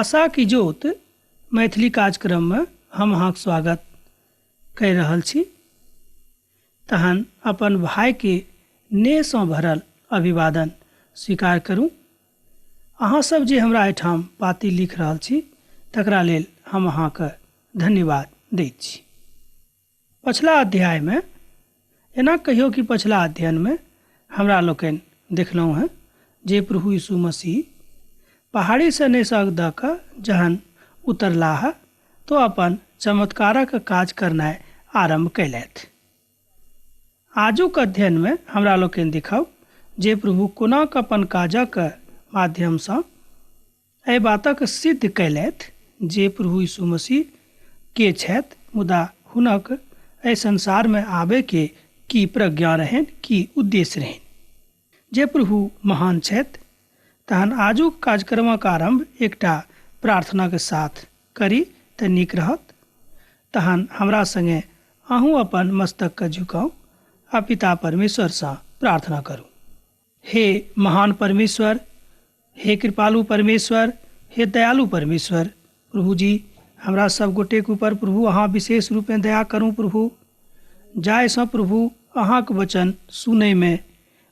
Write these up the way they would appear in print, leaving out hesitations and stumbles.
आशा की ज्योत मैथिली कार्यक्रममे हम अहाँके स्वागत कहि रहल छी। तहन अपन भाईके नेहसँ भरल अभिवादन स्वीकार करू। अहाँ सब जे हमरा एहिठाम पाती लिख रहल छी तकरा लेल हम अहाँके धन्यवाद दैत छी। पछिला अध्यायमे, एना कहियौ कि पछिला अध्ययनमे हमरा लोकनि देखलहुँ हेँ जे प्रभु यीशु मसीह पहाड़ीसँ नेसक दऽ कऽ जहन उतरलाह तो अपन चमत्कारक काज करनाइ आरम्भ कयलथि। आजुक अध्ययनमे हमरा लोकनि देखब जे प्रभु कोना कऽ अपन काजक माध्यमसँ एहि बातक सिद्ध कयलथि जे प्रभु यीशु मसीह के छथि, मुदा हुनक एहि संसारमे आबयके की प्रज्ञा रहनि, की उद्देश्य रहनि। जे प्रभु महान छथि। तहन आजुक कार्यक्रमक आरम्भ एकटा प्रार्थनाके साथ करी तऽ नीक रहत। तहन हमरा संगे अहूँ अपन मस्तकके झुकाउ आ पिता परमेश्वरसँ प्रार्थना करू। हे महान परमेश्वर, हे कृपालु परमेश्वर, हे दयालु परमेश्वर, प्रभु जी हमरा सब गोटेके ऊपर प्रभु अहाँ विशेष रूपे दया करू प्रभु, जाहिसँ प्रभु अहाँके वचन सुनैमे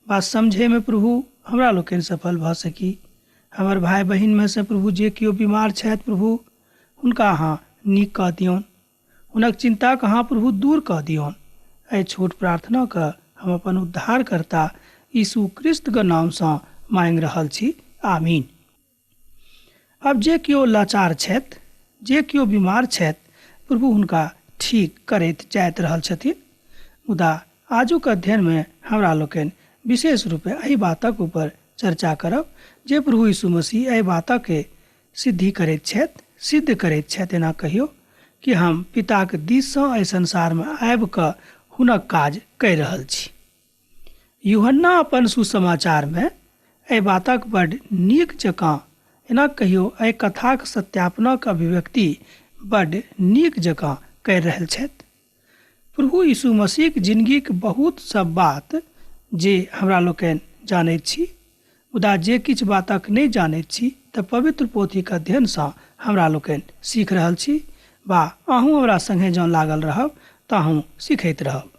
वा समझैमे प्रभु हमरा लोकनि सफल भऽ सकी। हमर भाय बहिनमे से प्रभु जे केओ बीमार छथि प्रभु हुनका अहाँ नीक कऽ दियौन, हुनक चिन्ताके अहाँ प्रभु दूर कऽ दियौन। एहि छोट प्रार्थनाके हम अपन उद्धारकर्ता यीशु क्रिस्तके नामसँ मांगि रहल छी, आमीन। अब जे केओ लाचार छथि, जे केओ बीमार छथि, प्रभु हुनका ठीक करैत जाइत रहल छथिन। मुदा आजुक अध्ययनमे हमरा लोकनि विशेष रूपे एहि बातक ऊपर चर्चा करब जे प्रभु यीशु मसीह एहि बातके सिद्धि करैत छथि, सिद्ध करैत छथि, एना कहियौ कि हम पिताक दिससँ एहि संसारमे आबि कऽ हुनक काज कहि रहल छी। यूहन्ना अपन सुसमाचारमे एहि बातक बड नीक जकाँ, एना कहियौ एहि कथाक सत्यापनक अभिव्यक्ति बड नीक जकाँ करि रहल छथि। प्रभु यीशु मसीहक जिनगीक बहुत सब बात जे हमरा लोकनि जानैत छी, मुदा जे किछु बातक नहि जानैत छी तऽ पवित्र पोथीक अध्ययनसँ हमरा लोकनि सीख रहल छी, वा अहूँ हमरा संगे जँ लागल रहब तऽ अहूँ सीखैत रहब।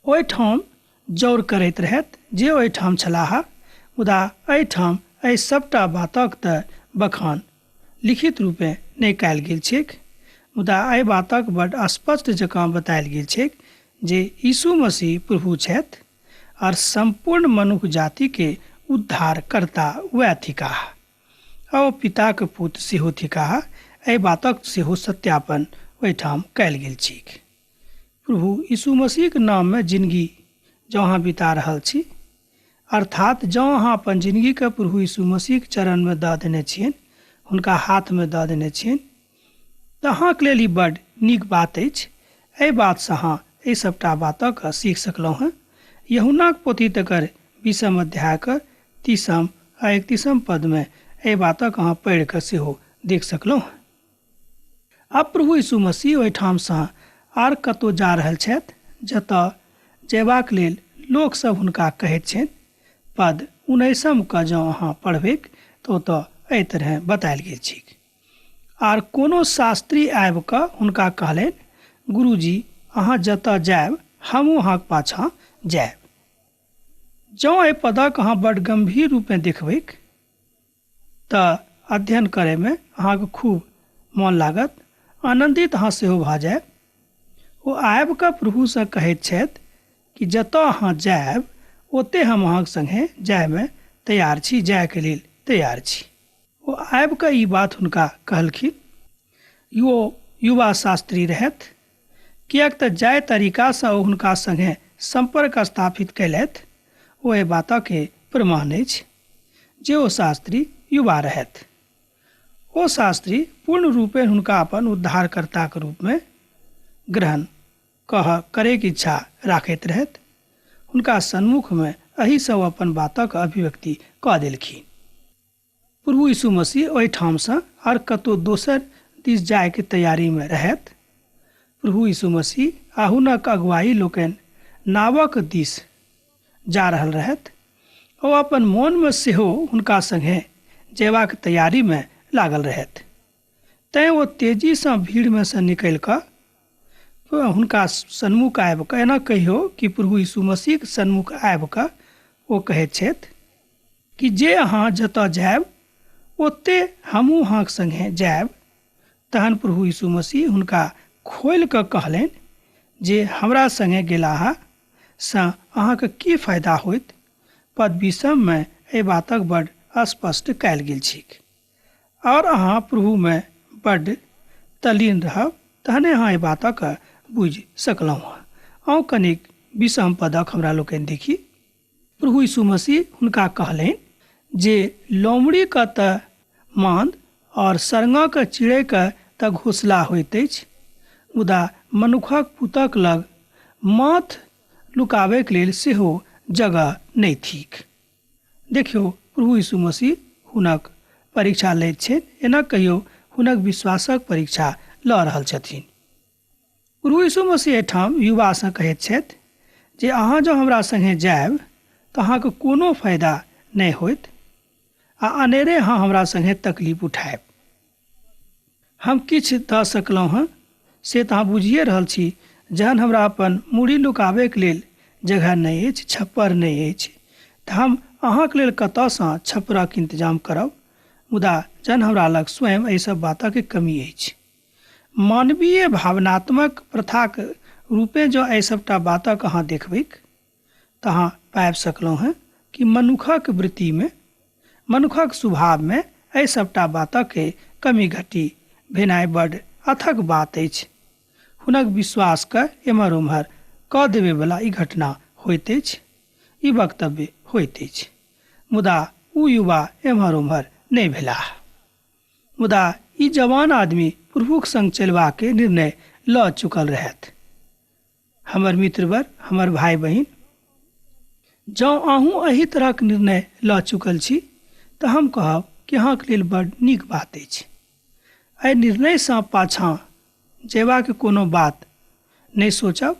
ओहिठाम जौर करैत रहथि जे ओहिठाम छलाह, मुदा एहिठाम एहि सबटा बातक तऽ बखान लिखित रूपे नहि कयल गेल छैक, मुदा एहि बातक बड स्पष्ट जकाँ बतायल गेल छैक जे यीशु मसीह प्रभु छथि और सम्पूर्ण मनुख जातिके उद्धारकर्ता वएह थिकाह, आ ओ पिताक पुत्र सेहो थिकाह। एहि बातक सेहो सत्यापन ओहिठाम कयल गेल छैक। प्रभु यीशु मसीहक नाममे जिनगी जँ अहाँ बिता रहल छी, अर्थात जँ अहाँ अपन जिनगीके प्रभु यीशु मसीहक चरणमे दऽ देने छियनि, हुनका हाथमे दऽ देने छियनि, तऽ अहाँके लेल ई बड नीक बात अछि। एहि बातसँ अहाँ एहि सबटा बातक सीख सकलहुँ हेँ। यूहन्नाक पोथी तकर 20 अध्यायके 30 आ 31 पदमे एहि बातक अहाँ पढ़ि कऽ सेहो देख सकलहुँ हेँ। आब प्रभु यीशु मसीह ओहिठामसँ आर कतहु जा रहल छथि जतऽ जयबाक लेल लोकसभ हुनका कहैत छनि। पद 19 के जँ अहाँ पढ़बैक तऽ ओतऽ एहि तरहे बतायल गेल छैक। आर कोनो शास्त्री आबि कऽ हुनका कहलनि, गुरुजी अहाँ जतऽ जायब हमहूँ अहाँक पाछाँ जायब। जँ एहि पदक अहाँ बड गम्भीर रूपे देखबैक तऽ अध्ययन करैमे अहाँके खूब मन लागत, आनन्दित अहाँ सेहो भऽ जायब। ओ आबि कऽ प्रभुसँ कहैत छथि कि जतऽ अहाँ जायब ओते हम अहाँके संगे जायमे तैयार छी, जायके लेल तैयार छी। ओ आबि कऽ ई बात हुनका कहलखिन। ओ युवा शास्त्री रहथि, किएक तऽ जाहि तरीकासँ ओ हुनका संगे सम्पर्क स्थापित कयलथि ओ एहि बातके प्रमाण अछि जे ओ शास्त्री युवा रहथि। ओ शास्त्री पूर्ण रूपे हुनका अपन उद्धारकर्ताके रूपमे ग्रहण करैके इच्छा राखैत रहथि। हुनका सन्मुखमे एहिसँ ओ अपन बातक अभिव्यक्ति कऽ देलखिन। प्रभु यीशु मसीह ओहिठामसँ आर कतहु दोसर दिस जायके तैयारीमे रहथि। प्रभु यीशु मसीह आ हुनक अगुवाई लोकनि नावक दिस जा रहल रहथि। ओ अपन मोनमे सेहो हुनका संगे जयबाक तैयारीमे लागल रहथि। तैँ ओ तेजीसँ भीड़मे सँ निकलि कऽ हुनका सन्मुख आबि कऽ, एना कहियौ कि प्रभु यीशु मसीहके सन्मुख आबि कऽ ओ कहैत छथि कि जे अहाँ जतऽ जायब ओते हमहूँ अहाँके सङ्गे जायब। तहन प्रभु यीशु मसीह हुनका खोलि कऽ कहलनि जे हमरा सङ्गे गेलासँ अहाँके की फायदा होइत। पद 20 मे एहि बातक बड स्पष्ट कयल गेल छैक। और अहाँ प्रभुमे बड तल्लीन रहब तहने अहाँ एहि बातक बुझि सकलहुँ हँ। आउ कनिक 20 पदक हमरा लोकनि देखी। प्रभु यीशु मसीह हुनका कहलनि जे लोमड़ीके तऽ मांद और सरंगक चिड़ैके तऽ घोंसला होइत अछि, मुदा मनुखक पुतक लग माथ लुकाबैके लेल सेहो जगह नहि थिक। देखियौ, प्रभु यीशु मसीह हुनक परीक्षा लैत छथि, एना कहियौ हुनक विश्वासक परीक्षा लऽ रहल छथिन। प्रभु यीशु मसीह एहिठाम युवासँ कहैत छथि जे अहाँ जँ हमरा सङ्गे जायब तऽ अहाँके कोनो फायदा नहि होइत आ अनेरे अहाँ हमरा सङ्गे तकलीफ उठायब। हम किछु दऽ सकलहुँ हँ से तऽ अहाँ बुझिए रहल छी। जहन हमरा अपन मूड़ी लुकाबैके लेल जगह नहि अछि, छप्पर नहि अछि, तऽ हम अहाँके लेल कतऽसँ छप्परक इंतजाम करब? मुदा जहन हमरा लग स्वयं एहि सब बातक कमी अछि। मानवीय भावनात्मक प्रथाक रूपे जँ एहि सबटा बातक अहाँ देखबैक तऽ अहाँ पाबि सकलहुँ हँ कि मनुखक वृत्तिमे, मनुखक स्वभावमे एहि सबटा बातक कमी घटी भेनाइ बड अथक बात अछि। हुनक विश्वासके एम्हर ओम्हर कऽ देबयवला ई घटना होइत अछि, ई वक्तव्य होइत अछि। मुदा ओ युवा एम्हर ओम्हर नहि भेलाह। मुदा ई जवान आदमी प्रभुक संग चलबाके निर्णय लऽ चुकल रहथि। हमर मित्रवर, हमर भाई बहिन, जँ अहूँ एहि तरहक निर्णय लऽ चुकल छी तऽ हम कहब कि अहाँके लेल बड नीक बात अछि। एहि निर्णयसँ पाछाँ जयबाक कोनो बात नहि सोचब,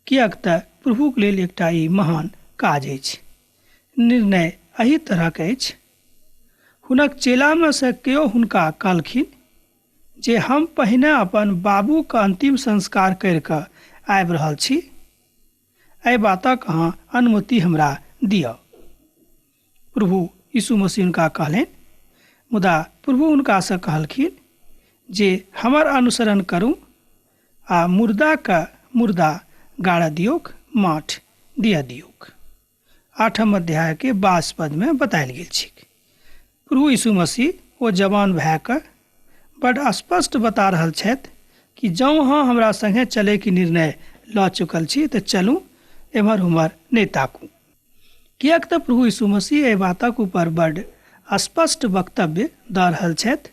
किएक तऽ प्रभुक लेल एकटा ई महान काज अछि। निर्णय एहि तरहक अछि। हुनक चेलामे सँ केओ हुनका कहलखिन जे हम पहिने अपन बाबूके अंतिम संस्कार करि कऽ आबि रहल छी, एहि बातक अहाँ अनुमति हमरा दिअ। प्रभु यीशु मसीह हुनका कहलनि, मुदा प्रभु हुनकासँ कहलखिन जे हमर अनुसरण करू आ मुर्दाके मुर्दा गाड़ऽ दियौक, माठ दिअ दियौक। 8 अध्याय के 22 पद में बतायल गेल छैक। प्रभु यीशु मसीह ओ जवान भायके बड स्पष्ट बता रहल छथि कि जँ अहाँ हमरा संगे चलैके निर्णय लऽ चुकल छी तऽ चलू, एम्हर ओम्हर नहि ताकू। किएक तऽ प्रभु यीशु मसीह एहि बातक ऊपर बड स्पष्ट वक्तव्य दऽ रहल छथि।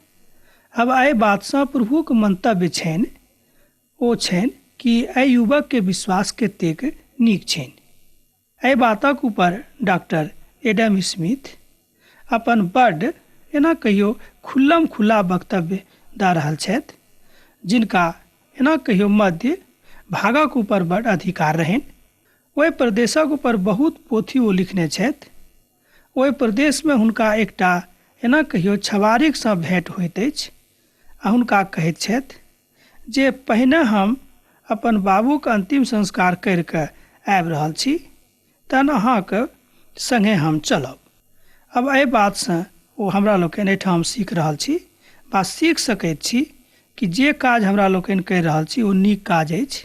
अब एहि बातसँ प्रभुक मंतव्य छनि ओ छनि कि एहि युवकके विश्वास कतेक नीक छनि। एहि बातक ऊपर डॉक्टर एडम स्मिथ अपन बड एना कहियो खुल्लम खुल्ला वक्तव्य दऽ रहल छथि, जिनका एना कहियो मध्य भागक ऊपर बड अधिकार रहनि। ओहि प्रदेशक ऊपर बहुत पोथी ओ लिखने छथि। ओहि प्रदेशमे हुनका एकटा एना कहियो छबारिकसँ भेंट होइत अछि आ हुनका कहैत छथि जे पहिने हम अपन बाबूके अंतिम संस्कार करि कऽ आबि रहल छी, तहन अहाँके संगे हम चलब। अब एहि बातसँ ओ हमरा लोकनि एहिठाम सीख रहल छी बा सीख सकैत छी कि जे काज हमरा लोकनि करि रहल छी ओ नीक काज अछि।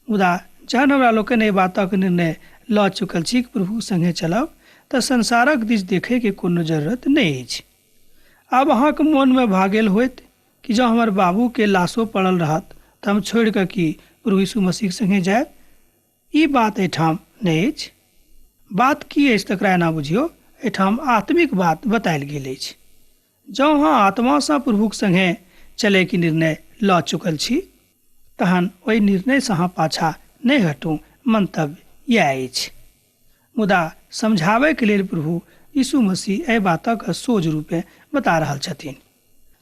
मुदा जहन हमरा लोकनि एहि बातक निर्णय लऽ चुकल छी कि प्रभु संगे चलब तऽ संसारक दिस देखैके कोनो जरूरत नहि अछि। आब अहाँके मोनमे भऽ गेल होइत कि जँ हमर बाबूके लाशो पड़ल रहत तऽ हम छोड़ि कऽ कि प्रभु यीशु मसीहके संगे जायब? ई बात एहिठाम नहि अछि। बात की अछि तकरा एना बुझियौ, एहिठाम आत्मिक बात बतायल गेल अछि। जँ अहाँ आत्मासँ प्रभुक संगे चलैके निर्णय लऽ चुकल छी तहन ओहि निर्णयसँ अहाँ पाछाँ नहि हटू, मंतव्य इएह अछि। मुदा समझाबैके लेल प्रभु यीशु मसीह एहि बातक सोझ रूपे बता रहल छथिन।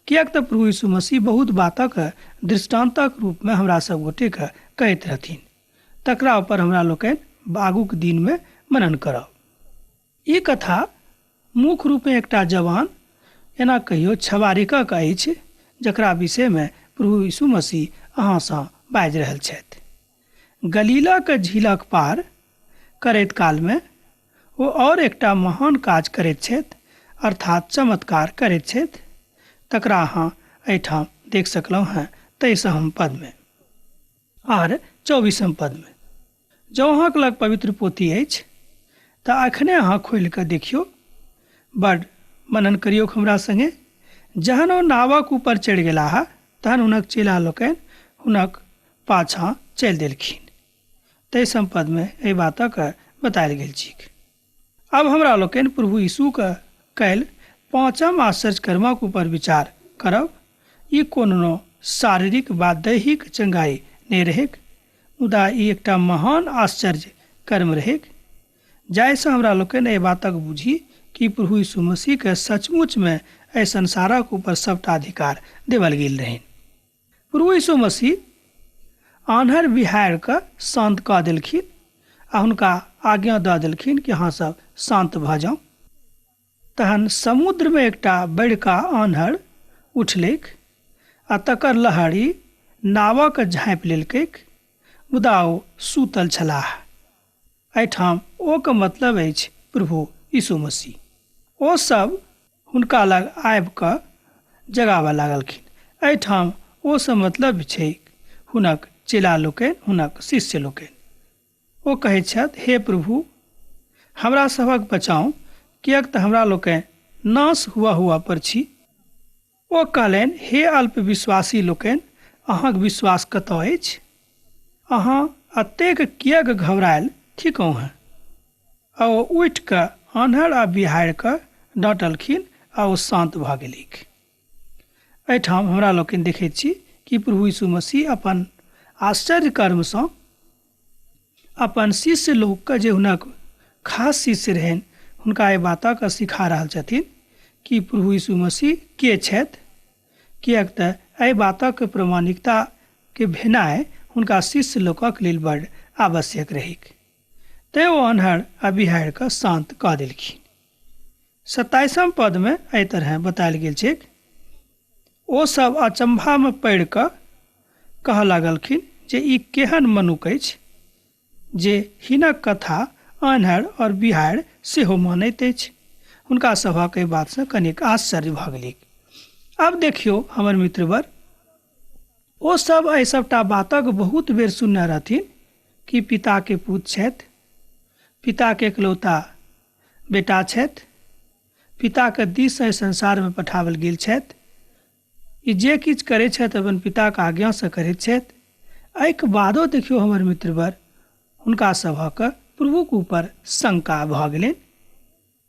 किएक तऽ प्रभु यीशु मसीह बहुत बातक दृष्टान्तक रूपमे हमरा सब गोटेके कहैत रहथिन, तकरा ऊपर हमरा लोकनि आगूके दिनमे मनन करब। ई कथा मुख्य रूपे एकटा जवान एना कहियो छबारिकक अछि जकरा विषयमे प्रभु यीशु मसीह अहाँसँ बाजि रहल छथि। गलीलाक झीलक पार करैत कालमे ओ आओर एकटा महान काज करैत छथि, अर्थात चमत्कार करैत छथि, तकरा अहाँ एहिठाम देख सकलहुँ हेँ 23 पदमे आर 24 पदमे। जँ अहाँके लग पवित्र पोथी अछि तऽ अखने अहाँ खोलि कऽ देखियौ, बड मनन करियौ हमरा संगे। जहन ओ नावक ऊपर चढ़ि गेलाह तहन हुनक चेला लोकनि हुनक पाछाँ चलि देलखिन। 23 पदमे एहि बातक बतायल गेल छैक। अब हमरा लोकनि प्रभु यीशुके कयल 5म आश्चर्य कर्मक ऊपर विचार करब। ई कोनो शारीरिक वा दैहिक चंगाई नहि रहैक, मुदा ई एकटा महान आश्चर्य कर्म रहैक, जाहिसँ हमरा लोकनि एहि बातक बुझी कि प्रभु यीशु मसीहके सचमुचमे एहि संसारक ऊपर सबटा अधिकार देवल गेल रहनि। प्रभु यीशु मसीह आन्हर बिहाड़िके शान्त कऽ देलखिन आ हुनका आज्ञा दऽ देलखिन कि अहाँ सब शान्त भऽ जाउ। तहन समुद्रमे एकटा बड़का आन्हर उठलैक आ तकर लहरी नावक झाँपि लेलकैक, मुदा ओ सूतल छलाह। एहिठाम ओ के मतलब अछि प्रभु यीशु मसीह। ओ सब हुनका लग आबि कऽ जगाबऽ लागलखिन। एहिठाम ओ सब मतलब छै हुनक चेला लोकनि, हुनक शिष्य लोकनि। ओ कहैत छथि, हे प्रभु, हमरा सभक बचाउ, किएक तऽ हमरा लोकनि नाश हुआ हुआ पर छी। ओ कहलनि, हे अल्पविश्वासी लोकनि, अहाँक विश्वास कतऽ अछि? अहाँ एतेक किएक घबरायल थिकहुँ हेँ? आ ओ उठि कऽ आन्हर आ बिहाड़िके डाँटलखिन आ ओ शान्त भऽ गेलैक। एहिठाम हमरा लोकनि देखैत छी कि प्रभु यीशु मसीह अपन आश्चर्य कर्मसँ अपन शिष्य लोकके, जे हुनक खास शिष्य रहनि, हुनका एहि बातक सिखा रहल छथिन कि प्रभु यीशु मसीह के छथि, किएक तऽ एहि बातक प्रमाणिकताके भेनाइ हुनका शिष्य लोकक लेल बड आवश्यक रहैक। तैँ ओ अन्हर आ बिहाड़िके शान्त कऽ देलखिन। 27 पदमे एहि तरह बतायल गेल छैक, ओ सब अचम्भामे पड़ि कऽ कहऽ लागलखिन जे ई केहन मनुख अछि जे हिनक कथा आन्हर और बिहाड़ि सेहो मानैत अछि। हुनका सभक एहि बातसँ कनिक आश्चर्य भऽ गेलैक। आब देखियौ हमर मित्रवर, ओ सब एहि सबटा बातक बहुत बेर सुनने रहथिन कि पिताके पूत छथि, पिताके एकलौता बेटा छथि, पिताके दिससँ एहि संसारमे पठाओल गेल छथि, ई जे किछु करै छथि अपन पिताके आज्ञासँ करैत छथि। एहिके बादो देखियौ हमर मित्रवर, हुनका सभक प्रभुक ऊपर शंका भऽ गेलनि।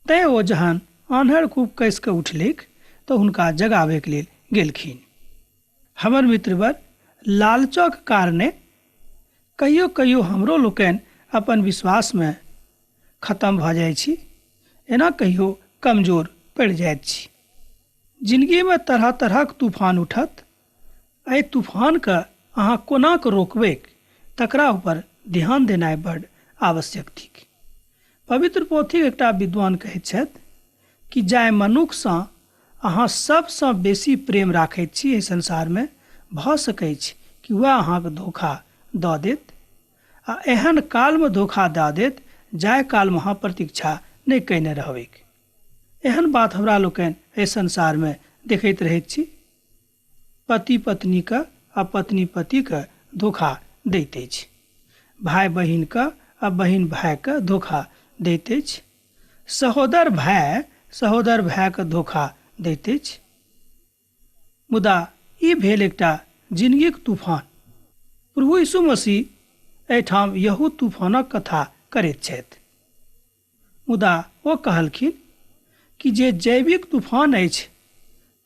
तैँ ओ जहन आन्हर खूब कसि कऽ उठलैक तऽ हुनका जगाबैके लेल गेलखिन। हमर मित्रवर, लालचक कारणे कहियो कहियो हमरो लोकनि अपन विश्वासमे खत्म भऽ जाइ छी, एना कहियो कमजोर पड़ि जाइत छी। जिनगीमे तरह तरहक तूफान उठत, एहि तूफानके अहाँ कोना कऽ रोकबैक तकरा ऊपर ध्यान देनाइ बड आवश्यक थिक। पवित्र पोथीक एकटा विद्वान कहैत छथि कि जाहि मनुखसँ अहाँ सबसँ बेसी प्रेम राखैत छी एहि संसारमे, भऽ सकैछ कि वएह अहाँके धोखा दऽ देत, आ एहन कालमे धोखा दऽ देत जाहि कालमे अहाँ प्रतीक्षा नहि कयने रहबैक। एहन बात हमरा लोकनि एहि संसारमे देखैत रहैत छी। पति पत्नीके आ पत्नी पतिके धोखा दैत अछि, भाय बहिनके आ बहिन भायके धोखा दैत अछि, सहोदर भाय सहोदर भायके धोखा दैत अछि। मुदा ई भेल एकटा जिनगीक तूफान। प्रभु यीशु मसीह एहिठाम यहू तूफानक कथा करैत छथि, मुदा ओ कहलखिन कि जे जैविक तूफान अछि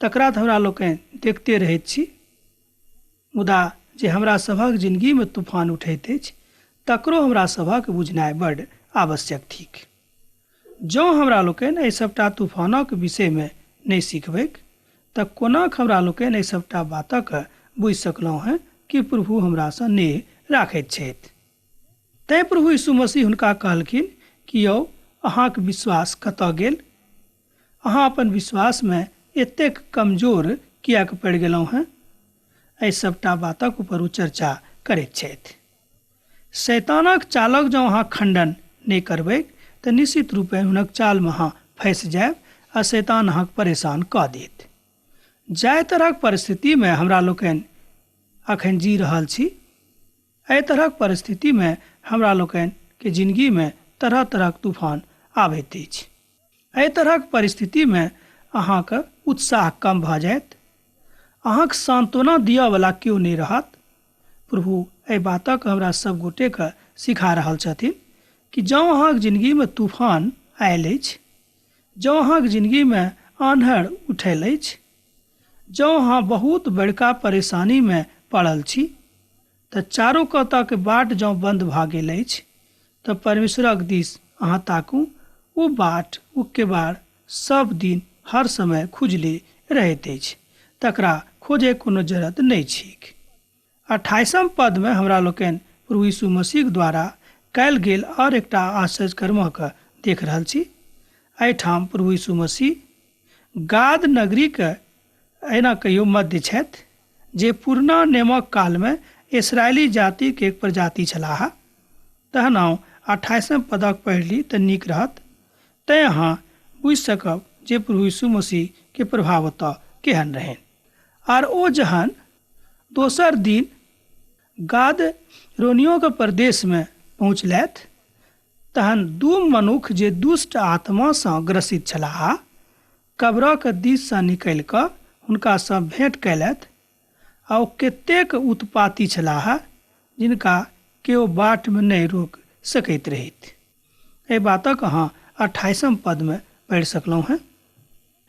तकरा तऽ हमरा लोकनि देखते रहैत छी, मुदा जे हमरा सभक जिनगीमे तूफान उठैत अछि तकरो हमरा सभक बुझनाइ बड आवश्यक थिक। जँ हमरा लोकनि एहि सबटा तूफानक विषयमे नहि सिखबैक तऽ कोना हमरा लोकनि एहि सबटा बातक बुझि सकलहुँ हेँ कि प्रभु हमरासँ नेह राखैत छथि। तैँ प्रभु यीशु मसीह हुनका कहलखिन कि यौ, अहाँक विश्वास कतऽ गेल? अहाँ अपन विश्वासमे एतेक कमजोर किएक पड़ि गेलहुँ हेँ? एहि सभटा बातक ऊपर ओ चर्चा करैत छथि। शैतानक चालक जँ अहाँ खण्डन नहि करबै तऽ निश्चित रूपे हुनक चालमे अहाँ फँसि जायब आ शैतान अहाँके परेशान कऽ देत। जाहि तरहक परिस्थितिमे हमरा लोकनि अखन जी रहल छी, एहि तरहक परिस्थितिमे हमरा लोकनिके जिनगीमे तरह तरहक तूफान आबैत अछि। एहि तरहक परिस्थितिमे अहाँके उत्साह कम भऽ जायत, अहाँके सांत्वना दिअवला केओ नहि रहत। प्रभु एहि बातक हमरा सब गोटेके सिखा रहल छथिन कि जँ अहाँके जिनगीमे तूफान आयल अछि, जँ अहाँके जिनगीमे आन्हर उठल अछि, जँ अहाँ बहुत बड़का परेशानीमे पड़ल छी, तऽ चारू कातक बाट जँ बन्द भऽ गेल अछि तऽ परमेश्वरक दिस अहाँ ताकू। ओ बाट, ओ केबाड़ सब दिन हर समय खुजले रहैत अछि, तकरा खोजे कोनो जरूरत नहि छैक। 28 पदमे हमरा लोकनि प्रभु यीशु मसीह द्वारा कयल गेल आओर एकटा आश्चर्यकर्मक देख रहल छी। एहिठाम प्रभु यीशु मसीह गाद नगरीके एना कहियो मध्य छथि जे पुरना नियमक कालमे इसराइली जातिके एक प्रजाति छलाह। तहन 28 पदक पढ़ि ली तऽ नीक रहत, तैँ अहाँ बुझि सकब जे प्रभु यीशु मसीह के प्रभाव ओतऽ केहन रहनि। आर ओ जहन दोसर दिन गाद रोनियोके प्रदेशमे पहुँचलथि तहन दू मनुख जे दुष्ट आत्मासँ ग्रसित छलाह कब्रक दिससँ निकलि कऽ हुनकासँ भेँट कयलथि आ ओ कतेक उत्पाती छलाह जिनका केओ बाटमे नहि रोकि सकैत रहथि। एहि बातक अहाँ 28 पदमे पढ़ि सकलहुँ हेँ।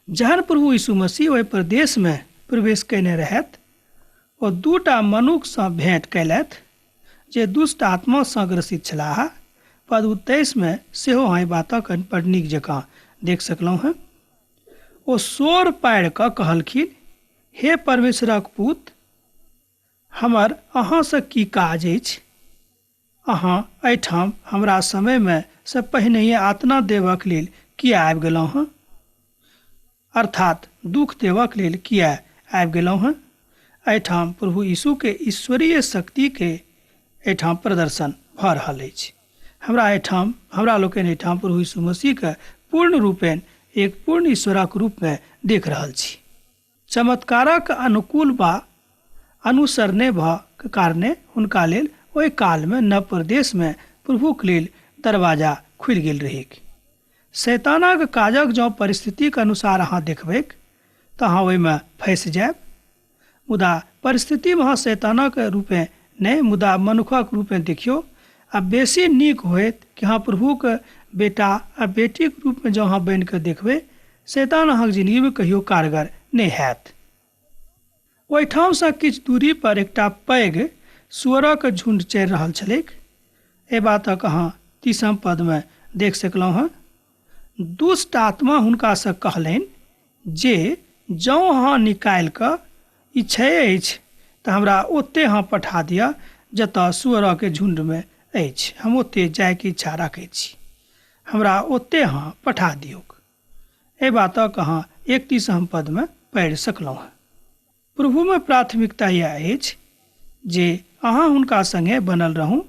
जहन प्रभु यीशु मसीह ओहि प्रदेशमे प्रवेश कयने रहथि, ओ दूटा मनुखसँ भेँट कयलथि जे दुष्ट आत्मासँ ग्रसित छलाह। पद 23 मे सेहो अहाँ एहि बातक बड़ नीक जकाँ देख सकलहुँ हेँ। ओ शोर पारि कऽ कहलखिन, हे परमेश्वरक पुत, हमर अहाँसँ की काज अछि? अहाँ एहिठाम हमरा समयमे से पहिनहिए आतना देबक लेल किया आबि गेलहुँ हँ? अर्थात दुख देबक लेल किया आबि गेलहुँ हँ? एहिठाम प्रभु यीशुके ईश्वरीय शक्तिके एहिठाम प्रदर्शन भऽ रहल अछि। हमरा लोकनि एहिठाम प्रभु यीशु मसीहके पूर्ण रूपेण एक पूर्ण ईश्वरक रूपमे देख रहल छी। चमत्कारक अनुकूल वा अनुसरणे भऽ के कारणे हुनका लेल ओहि कालमे नव प्रदेशमे प्रभुक लेल दरवाजा खुलि गेल रहैक। शैतानक काजक जँ परिस्थितिक अनुसार अहाँ देखबैक तऽ अहाँ ओहिमे फँसि जायब। मुदा परिस्थितिमे अहाँ शैतानक रूपे नहि मुदा मनुखक रूपे देखियौ आ बेसी नीक होयत कि अहाँ प्रभुक बेटा आ बेटीक रूपमे जँ अहाँ बनि कऽ देखबै, शैतान अहाँक जिनगीमे कहियो कारगर नहि हैत। ओहिठामसँ किछु दूरी पर एकटा पैघ सुअरक झुण्ड चरि रहल छलैक। एहि बातक अहाँ 30 पदमे देख सकलहुँ हँ। दुष्ट आत्मा हुनकासँ कहलनि जे जँ अहाँ निकालि कऽ ई छै अछि तऽ हमरा ओते अहाँ पठा दिअ जतऽ सुअरक झुण्डमे अछि, हम ओते जायके इच्छा राखैत छी, हमरा ओते अहाँ पठा दियौक। एहि बातक अहाँ 31 पदमे पढ़ि सकलहुँ हँ। प्रभुमे प्राथमिकता यैह अछि जे अहाँ हुनका संगे बनल रहू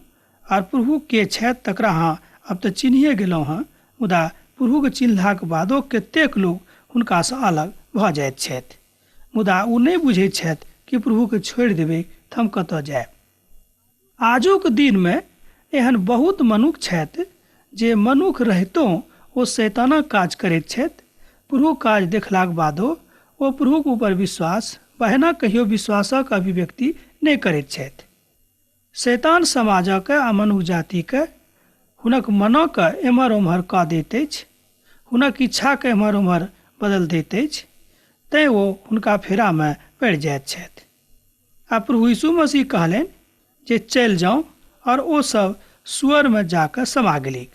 आर प्रभु के छथि तकरा अहाँ अब तऽ चिन्हिए गेलहुँ हँ, मुदा प्रभुके चिन्हलाक बादो कतेक लोक हुनकासँ अलग भऽ जाइत छथि, मुदा ओ नहि बुझैत छथि कि प्रभुके छोड़ि देबै तऽ हम कतऽ जायब। आजुक दिनमे एहन बहुत मनुख छथि जे मनुख रहितो ओ शैतानक काज करैत छथि। प्रभु काज देखलाक बादो ओ प्रभुक ऊपर विश्वास बहना कहियो विश्वासक अभिव्यक्ति नहि करैत छथि। शैतान समाजक आ मनुख जातिके हुनक मनक एम्हर ओम्हर कऽ दैत अछि, हुनक इच्छाके एम्हर ओम्हर बदल दैत अछि, तैँ ओ हुनका फेरामे पड़ि जाइत छथि। आ प्रभु यीशु मसीह कहलनि जे चलि जाउ, और ओ सब सुअरमे जाकऽ समा गेलैक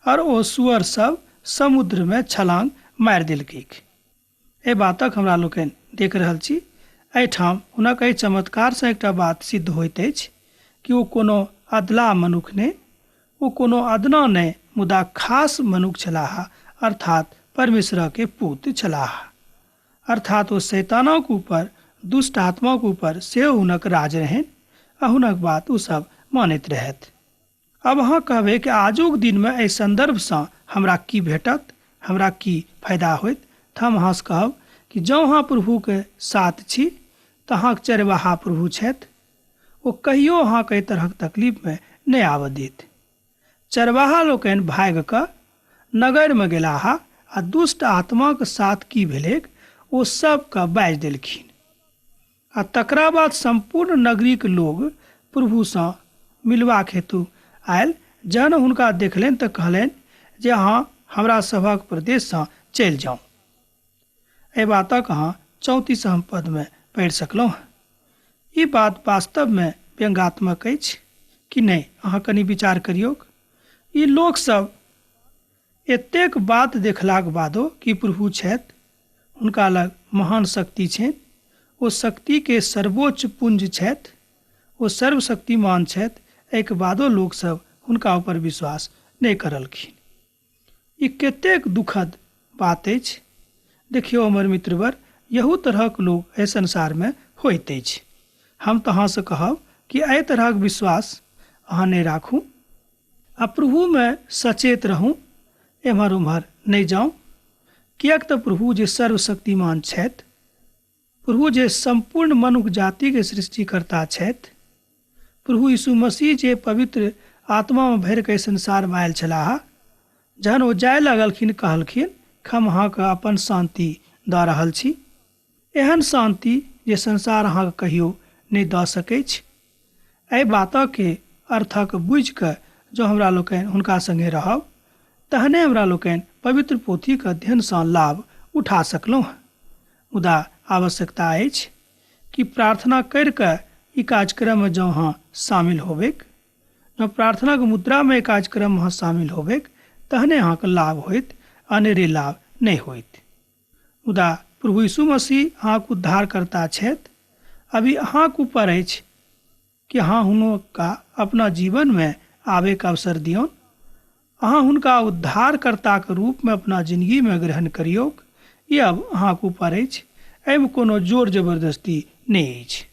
और ओ सुअर सब समुद्रमे छलांग मारि देलकैक। एहि बातक हमरा लोकनि देख रहल छी। एहिठाम हुनक एहि चमत्कारसँ एकटा बात सिद्ध होइत अछि कि ओ कोनो अदला मनुख नहि, ओ कोनो अदना नहि, मुदा खास मनुख छलाह, अर्थात परमेश्वरके पुत्र छलाह। अर्थात ओ शैतानक ऊपर, दुष्ट आत्माक ऊपर सेहो हुनक राज रहनि आ हुनक बात ओ सब मानैत रहथि। अब अहाँ कहबै कि आजुक दिनमे एहि सन्दर्भसँ हमरा की भेटत, हमरा की फायदा होयत? तऽ हम अहाँसँ कहब कि जँ अहाँ प्रभुके साथ छी तऽ अहाँके चरवाहा प्रभु छथि, ओ कहियो अहाँके एहि तरहक तकलीफमे नहि आबऽ देत। चरवाहा लोकनि भागि कऽ नगरमे गेलाह आ दुष्ट आत्माक साथ की भेलैक ओ सबके बाजि देलखिन आ तकरा बाद सम्पूर्ण नगरीके लोग प्रभुसँ मिलबाक हेतु आयल। जहन हुनका देखलनि तऽ कहलनि जे अहाँ हमरा सभक प्रदेशसँ चलि जाउ। एहि बातक अहाँ 34 पदमे पढ़ि सकलहुँ। ई बात वास्तवमे व्यंग्यात्मक अछि कि नहि? अहाँ कनि विचार करियौक। ई लोकसभ एतेक बात देखलाक बादो कि प्रभु छथि, हुनका लग महान शक्ति छनि, ओ शक्तिके सर्वोच्च पुंज छथि, ओ सर्वशक्तिमान छथि, एहिके बादो लोकसभ हुनका ऊपर विश्वास नहि करलखिन। ई कतेक दुखद बात अछि। देखियौ हमर मित्रवर, यहू तरहक लोक एहि संसारमे होइत अछि। हम तऽ अहाँसँ कहब कि एहि तरहक विश्वास अहाँ नहि राखू आ प्रभुमे सचेत रहू, एम्हर ओम्हर नहि जाउ, किएक तऽ प्रभु जे सर्वशक्तिमान छथि, प्रभु जे सम्पूर्ण मनुख जातिके सृष्टिकर्ता छथि, प्रभु यीशु मसीह जे पवित्र आत्मामे भरि कऽ संसारमे आयल छलाह, जहन ओ जाय लगलखिन कहलखिन हम अहाँके अपन शान्ति दऽ रहल छी, एहन शान्ति जे संसार अहाँके कहियो नहि दऽ सकैछ। एहि बातके अर्थक बुझिकऽ जँ हमरा लोकनि हुनका सङ्गे रहब तहने हमरा लोकनि पवित्र पोथीके अध्ययनसँ लाभ उठा सकलहुँ। मुदा आवश्यकता अछि कि प्रार्थना करिके ई कार्यक्रममे जँ अहाँ शामिल होबैक, जँ प्रार्थनाके मुद्रामे ई कार्यक्रममे अहाँ शामिल होबैक तहने अहाँके लाभ होइत, अनेरे लाभ नहि होइत। मुदा प्रभु यीशु मसीह अहाँके उद्धारकर्ता छथि। अभी अहाँके ऊपर अछि कि अहाँ हुनका अपना जीवनमे आबैके अवसर दियौन, अहाँ हुनका उद्धारकर्ताके रूपमे अपना जिंदगीमे ग्रहण करियौक। ई अब अहाँके ऊपर अछि, एहिमे कोनो जोर जबरदस्ती नहि अछि।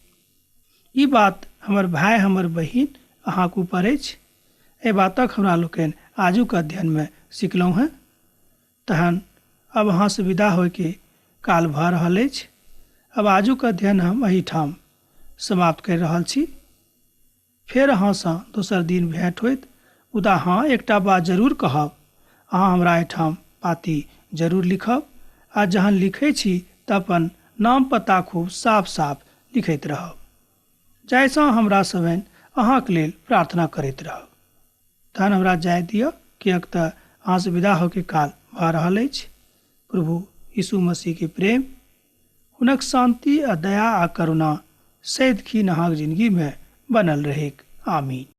ई बात हमर भाय हमर बहिन अहाँके ऊपर अछि। एहि बातक हमरा लोकनि आजुक अध्ययनमे सिखलहुँ हेँ। तहन अब अहाँसँ विदा होइके काल भऽ रहल अछि। अब आजुक अध्ययन हम एहिठाम समाप्त करि रहल छी। फेर अहाँसँ दोसर दिन भेंट होइत। मुदा हाँ, एकटा बात जरूर कहब, अहाँ हमरा एहिठाम पाती जरूर लिखब आ जहन लिखै छी तऽ अपन नाम पता खूब साफ साफ लिखैत रहब, जाहिसँ हमरा सभनि अहाँके लेल प्रार्थना करैत रहब। तहन हमरा जाय दिअ, किएक तऽ अहाँसँ विदा होइके काल भऽ रहल अछि। प्रभु यीशु मसीहके प्रेम, हुनक शान्ति आ दया आ करुणा सदिखिन अहाँके जिंदगीमे बनल रहैक। आमीन।